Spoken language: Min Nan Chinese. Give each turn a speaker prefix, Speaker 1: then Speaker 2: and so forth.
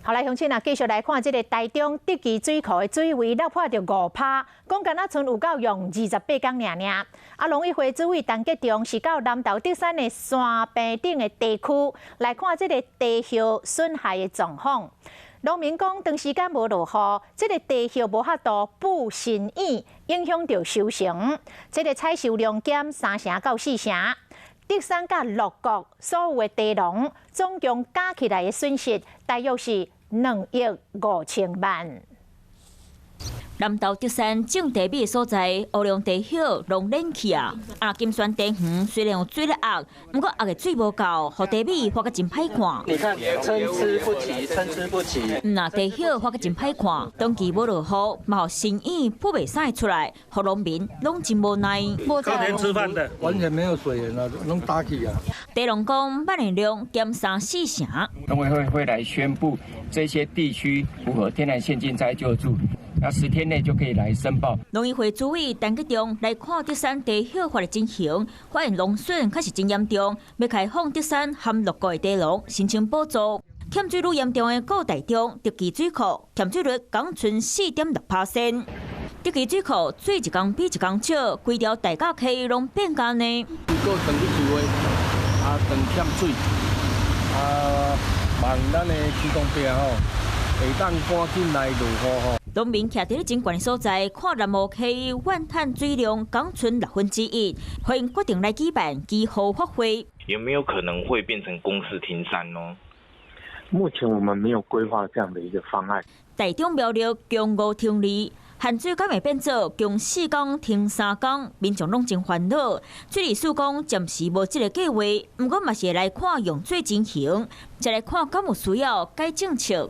Speaker 1: 好來，鄉親啊，繼續來看這个台中竹崎水庫的水位落破著5趴，講敢若賰有夠用28工爾爾。啊，農委會主委陳吉仲是到南投竹山的山坪頂的地區來看這个茶葉損害的狀況。農民講，長時間無落雨，這个茶葉無法度布新葉，影響著收成。這个採收量減三成到四成。竹山佮鹿谷所有的茶農總共加起來的損失，大約是2億5千萬。
Speaker 2: 南投竹山種茶米的所在，烏龍茶葉攏軟去啊！啊，金萱茶園雖然有水咧壓，毋過壓的水無夠，予茶米發甲真歹看。
Speaker 3: 你看，參差不齊，參差不齊。
Speaker 2: 毋若茶葉發甲真歹看，長期無落雨，嘛予新葉鋪袂使出來，予農民攏真無奈。
Speaker 4: 靠天吃飯的，
Speaker 5: 完全沒有水源啊，攏乾去啊。
Speaker 2: 茶農講，萬年量減三四成。
Speaker 6: 農委會會來宣布這些地區符合天然限境災救助。那10天內就可以來申報。
Speaker 2: 農委會主委陳吉仲來看竹山茶葉發的情形，發現農損確實真嚴重，欲開放竹山和鹿谷的茶農申請補助。欠水愈嚴重的閣台中竹崎水庫，欠水率降賰4.6%。竹崎水庫水一工比一工少，規條大甲溪攏變乾呢。
Speaker 5: 如果長去水話，啊，長欠水，啊，望咱的區公伯吼，會當趕緊來落雨吼。
Speaker 2: 農民徛佇咧真懸的所在，看南澳溪怨嘆水量降賰1/6，歡迎決定來舉辦祈雨法會。
Speaker 7: 有沒有可能會變成公示停山呢？
Speaker 8: 目前我們沒有規劃這樣的一個方案。
Speaker 2: 台中苗栗供5停2，限水敢會變做供4工停3工，民眾攏真煩惱。水利署講暫時無這个計劃，毋過嘛是會來看用水情形，再來看敢有需要改政策。